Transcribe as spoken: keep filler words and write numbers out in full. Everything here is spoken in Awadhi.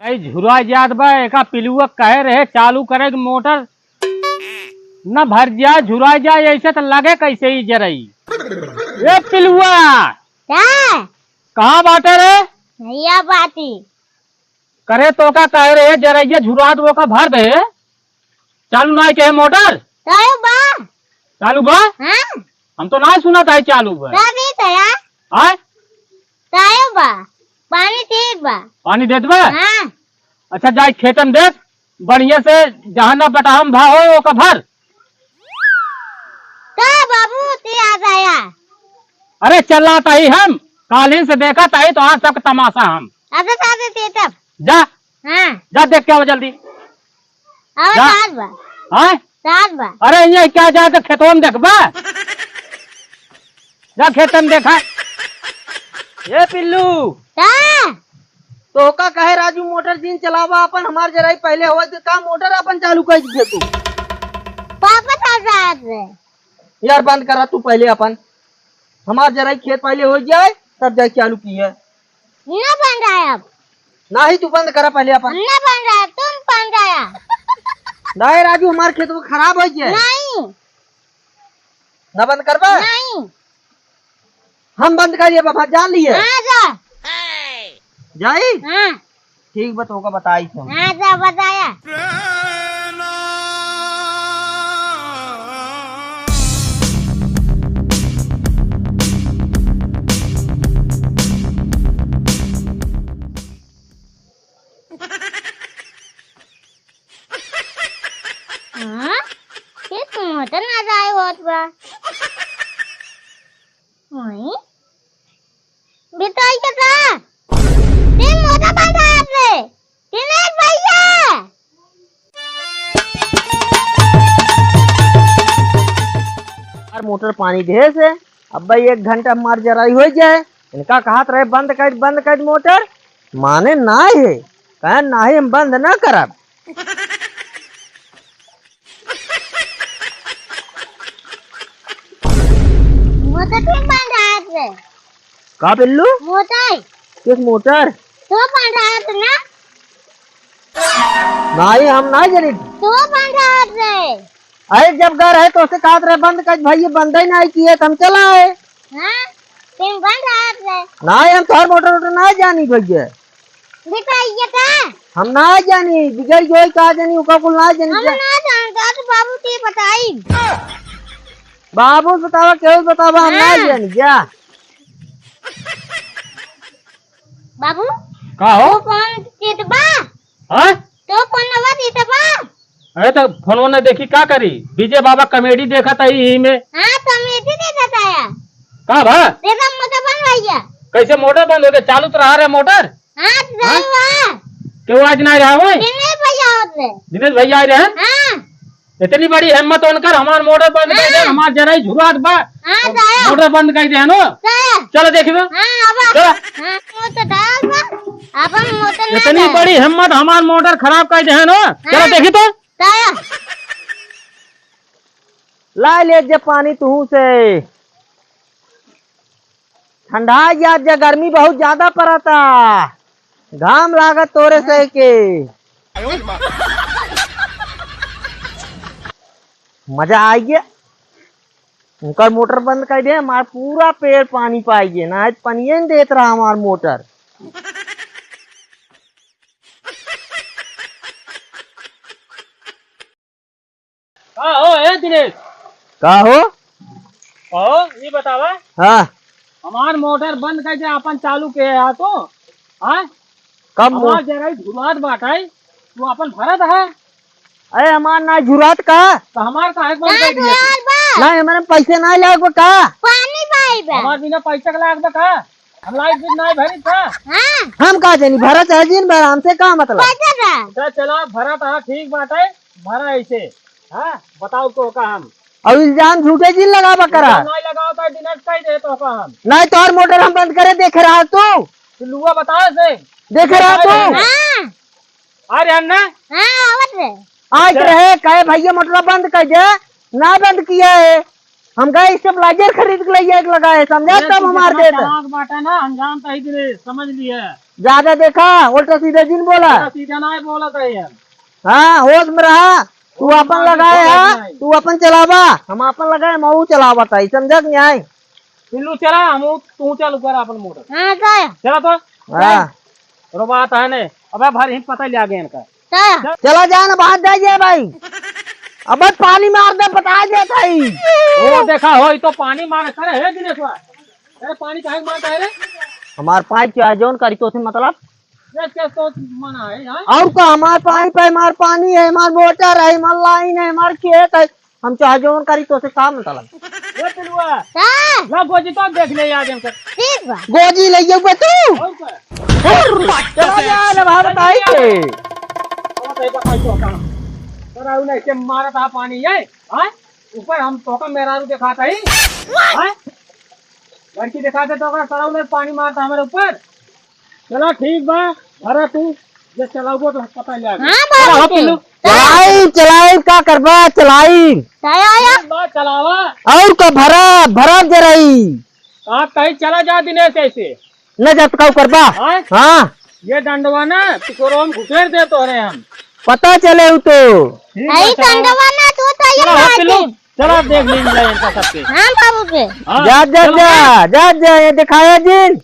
अई झुरा जात बा, एका पिलुआ कहे रहे चालू करे के मोटर, न भर जाए, झुरा जाए, ऐसे त लगे कैसे ही जरई। ए पिलुआ, का? कहाँ बाटे रे? भैया बाटी। करे तो का कहे रहे, जरइया झुरात वो का भर दे। चालू नाई के मोटर? चालू बा। चालू बा? हाँ। हम तो नाई सुनत है चालू बा। का देत है यार? आय? चालू बा। पानी ठीक बा। पानी देत बा? हाँ। अच्छा, जाए खेतन देख, बढ़िया से जहाँ ना बटाम भा हो, ओका भर। का बाबू, ते आ गया? अरे, चला ताई हम, कालीन से देखा ताई तो आज सबके तमाशा हम। अच्छा, अच्छा, ते तब। जा। हाँ। जा, देख के आवा जल्दी। अब जा। सात बा। हाँ? सात बा। अरे, ये क्या जाके खेतों में देखबा? जा खेतन देखा। ए पिल्लू। का? तो का कहे राजू, मोटर जिन चलावा अपन, हमार जराई पहले होवा दे, का मोटर अपन चालू कर दे तू? वापस आ जात रे। यार बंद करा तू पहले अपन, हमार जराई खेत पहले हो जाए तब जाए चालू की है। ना बन रहा है अब। नाही तू बंद करा पहले अपन। हम ना बन रहा है, तुम बन रहा है। नाही राजू, हमार खेत वो खराब हो गया। नहीं। ना बंद करबा? नहीं। हम बंद करिए बाबा, जान लिए। हाँ, जा। जाई? हाँ। ठीक बा, तोहका बताई हम। हाँ, जा बताया। हाँ? ये तो मोटर ना जाए होत बा। वहीं? बिताई के का? तीन मोटा बांधा आपने। दिनेश भैया। यार मोटर पानी दे से, अब भाई एक घंटा हमार जराई हो जाए। इनका कहत रहे बंद कर, बंद कर मोटर, माने ना है, कहे नाही हम बंद ना करब। मोटर क्यों बांध रहा है आपने? का बिल्लू? मोटर। किस मोटर? तो बांध रहा है ना? नाही, हम नाही जानी। तो बांध रहा है आपने? अरे जब घर है तो उसे कहत रहे बंद कर, भाई ये बंद ही नाही किए तो हम चला आए। हाँ? तुम बंद रहा है आपने? नाही, हम तोहर मोटर वोटर नाही जानी भैया। बेटा, ये का? हम ना जानी, बिगड़ गई का जानी, ओका कुल ना जानी हम का? ना जानता, तो बाबू के बताई। बाबू बतावा, केहू बतावा, हम ना हाँ। जानी, जा। बाबू, का हो? तो फोन कित बा? हाँ? तो फोन नवा दीत बा? अरे तो फोन वोन देखी का करी? डीजे बाबा कॉमेडी देखत है यही में। हाँ, कॉमेडी देखत है। का बा? देखा मोटर बंद भैया। कैसे मोटर बंद हो गया? चालू तो रहा रे मोटर। हाँ, तो हाँ? रही हुआ। क्यों आज ना रहा हुआ? दिनेश भैया होत रहे। दिनेश भैया आए रहे? हाँ। इतनी बड़ी हिम्मत उनकर, हमार मोटर बंद कर दे, हाँ। हमार जराई झुरात बा। हाँ, जाया। मोटर बंद कर दे, है नो? जाया। चलो देखी तो। हाँ, आवा। चलो। हाँ, मोटर डाल बा। अपन मोटर ना इतनी जाए। बड़ी हिम्मत, हमार मोटर खराब कर दे, है नो? चलो हाँ। देखी तो। जाया। ला ले जे पानी तुहू से। ठंडा जात जा, गर्मी बहुत ज्यादा पड़ता, घाम लागत तोरे से के। मजा आ गया। उनकर मोटर बंद कर दे, हमार पूरा पेड़ पानी पाई गए, ना आज पानिये न देत रहा हमार मोटर। का हो, ए दिनेश? का हो? कहो, ये बतावा। हाँ। हमार मोटर बंद करके आपन चालू के है तो? हाँ? कब मो- हमार जगह झुरात बाटाई, तू आपन भरत है। अरे हमार ना झुरात का? तो हमार काहे बंद कर दिया तू? नहीं, हमारे पैसे ना लाग का? पानी पाई बा। हमार बिना पैसा के लाग का? हम लाइट बिल नाई भरी था। हाँ। हम का जानी, भरा चाहे जिन भरा, हमसे का मतलब? पैसा था। अच्छा, चला, भरा था, ठीक बात है, भरा ऐसे। हाँ, बताओ तो का हम। अब इल्जाम झूठे जिन लगावा करा। इल्जाम नाई लगावा था, दिनेश कह दे तो का हम। नाई तोहर मोटर हम बंद करे देखे रहा तू। तू लुआ बताओ से। देखे रहा तू। हाँ। आ रहे हैं ना? हाँ, आवत रहे। आज अच्छा। रहे, कहे भैया मोटरवा बंद कर दे, ना बंद किया है। हम गए stabilizer खरीद के लइया के लगाए, समझा? अरे तब तू हमार जितना दे दे। चालाक बाटा ना, हम जानता ही दिनेश, समझ लिया। ज्यादा देखा, उल्टा सीधा जिन बोला। उल्टा सीधा नाहीं बोलत है हम। हाँ, होश में रहा। तू होश अपन में लगाए रहा, नहीं। तू अपन चलावा, हम अपन लगाए, मऊ चलावत है, समझा कि नहीं? पिल्लू चला, हम उ-, तू चल ऊपर अपन मोटर। हाँ, जा। चला तो। हाँ। रोबात है ने। अबे भर ही पता लिया गया इनका। जा। चला जा ना, बाहर जाइए भाई। अब पानी मार दे, बता देत है। ओ देखा हो, ई तो पानी मार करे है दिनेश बा। अरे पानी काहे मारता है रे? हमार पाइप चाहे जौन करी तोसे मतलब। ये क्या सोच मना है, हाँ? और का, हमार पाइप है, हमार पानी है, हमार मोटर है, हमार लाइन है, हमार खेत है, हम चाहे जौन करी तोसे का मतलब? ये पिलुआ। का? ला गोजी तो देख ले यार इनका। ठीक बा। गोजी ले जाऊ बे तू। और का? चला जा रे बाबा बताई के। और का, का, का, का? सराऊ ने के मारा था पानी ये, हाँ? ऊपर हम तोका मेहरारू दिखाता ही, हाँ? लड़की दिखाते तो का सराऊ ने पानी मारता हमारे ऊपर। चला ठीक बा, भरा तू, जे चलाउबो तो पता ले आगे। हाँ, चला हो बाबूजी। पिल्लू। चलाई, चलाई, का करबा, चलाई। चला आया। ठीक बा, चलावा। और का भरा, भरा जराई। आप कहीं चला जा दिनेश ऐसे। न जात का करबा। हाँ? हाँ। ये डंडवा ना, तू को रोम घुसेड़ दे तोरे हम। पता चले उ तो। ठीक बा, आई चला। डंडवा ना, तू तो ये चला हो मार पिल्लू, दे। चला देख लीजिए इनका सबके। हाँ बाबूजी। हाँ, जा, जा, चलो। जा, जा, जा, ये दिखाया जिन।